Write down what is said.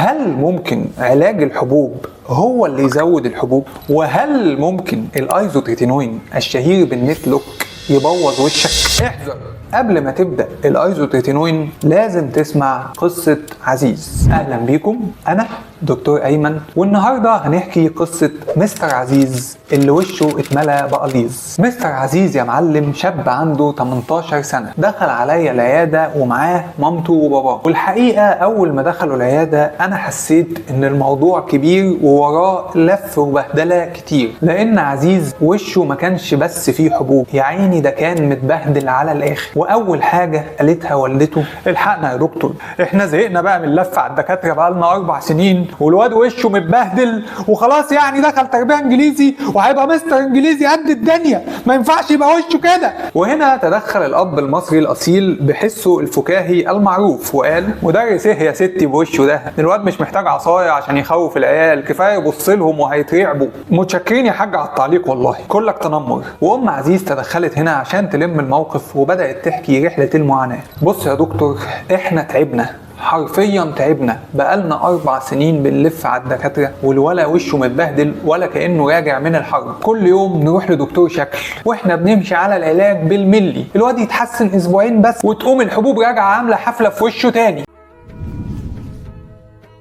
هل ممكن علاج الحبوب هو اللي يزود الحبوب؟ وهل ممكن الايزوتريتينوين الشهير بالنت لوك يبوظ وشك؟ احذر، قبل ما تبدأ الايزوتريتينوين لازم تسمع قصة عزيز. اهلا بيكم، انا دكتور ايمن، والنهارده هنحكي قصة مستر عزيز اللي وشه اتملى بقليظ. مستر عزيز يا معلم شاب عنده 18 سنة، دخل عليا العيادة ومعاه مامته وباباه. والحقيقة اول ما دخلوا العيادة انا حسيت ان الموضوع كبير ووراه لف وبهدلة كتير، لان عزيز وشه ما كانش بس فيه حبوب، يا عيني ده كان متبهدل على الاخر. واول حاجة قالتها والدته: الحقنا يا دكتور، احنا زهقنا بقى من اللف على الدكاترة بقالنا 4 سنين والواد وشه متبهدل وخلاص، يعني دخل تربيه انجليزي وهيبقى مستر انجليزي قد الدنيا، ما ينفعش يبقى وشه كده. وهنا تدخل الاب المصري الاصيل بحسه الفكاهي المعروف وقال: مدرس ايه يا ستي بوشه ده؟ الواد مش محتاج عصاية عشان يخوف العيال، كفاية يبص لهم وهيترعبوا. متشكرين يا حاج على التعليق، والله كلك تنمر. وام عزيز تدخلت هنا عشان تلم الموقف وبدات تحكي رحله المعاناة. بص يا دكتور، احنا تعبنا حرفيا، تعبنا بقالنا 4 سنين بنلف على الدكاترة والولا وشه متبهدل ولا كانه راجع من الحرب. كل يوم نروح لدكتور شكل واحنا بنمشي على العلاج بالملي، الواد يتحسن اسبوعين بس وتقوم الحبوب راجعه عامله حفلة في وشه تاني.